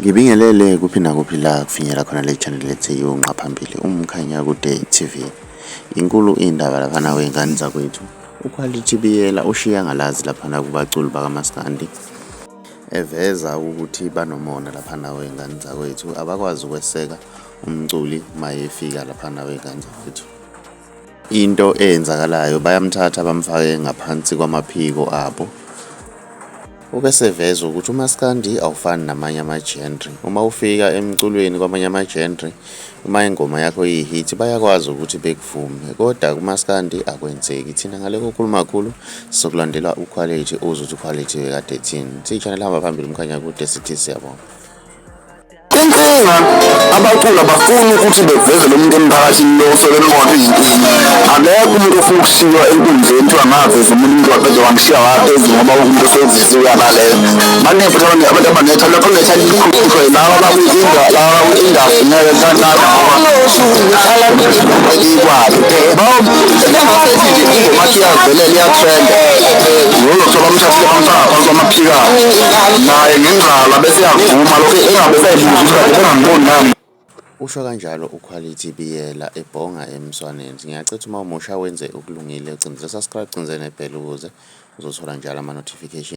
Ngibingelele kuphi nakuphi la kufinyela khona le channel ethi yunqa phambili uMkhanyakude TV. Inkulu indaba laphana wey'ngane zakwethu. UQuality Biyela ushiya ngalazi laphana kubaculi bakamaskandi eveza ukuthi banomona laphana wey'ngane zakwethu abakwazi ukweseka umculi mayefika laphana wey'ngane zakwethu. Into eyenzakalayo bayamthatha bamfake ngaphansi kwamaphiko abo. Ubeseveza ukuthi umaskandi awufani namanye ama-genre. Uma ufika emculweni kwamanye ama-genre, uma ingoma yakho iyi-hit bayakwazi ukuthi bekuvume, kodwa kumaskandi akwenzeki. Thina ngale kokhuluma kakhulu sizokulandela uQuality uzwe ukuthi uQuality bekade ethini. Siyi-channel hamba phambili uMkhanyakude sithi siyabonga. Inkinga abaculi abafuni ukuthi beveze lo muntu emphakathini lo osuke bembona uyinkinga. Akekho umuntu ofuna ukushiywa enkundleni kuthiwa ngaveza umuntu umuntu waqeda wangishiya waphezulu ngoba wonke umuntu osevisiwe uyabaleka. Baningi futhi abantu abantu abanetha lapho kunetha likhulu laba abakwi-industry ngeke ntanaka ngoba ikwabo. Bawu nje ingoma yakhe iyavelela iyatrenda. Ngozothola bamthathile bamfaka ngaphansi kwamaphikana. Naye ngendlala bese uyavuma lokho engabe esayibuza ukuthi kade bengangiboni nami. Usho kanjalo uQuality Biyela ebhonga emswaneni. Ngiyacetha uma umusha wenze okulungile ucindeze subscribe, ucindeze nebhele ukuze uzothola njalo ama-notification.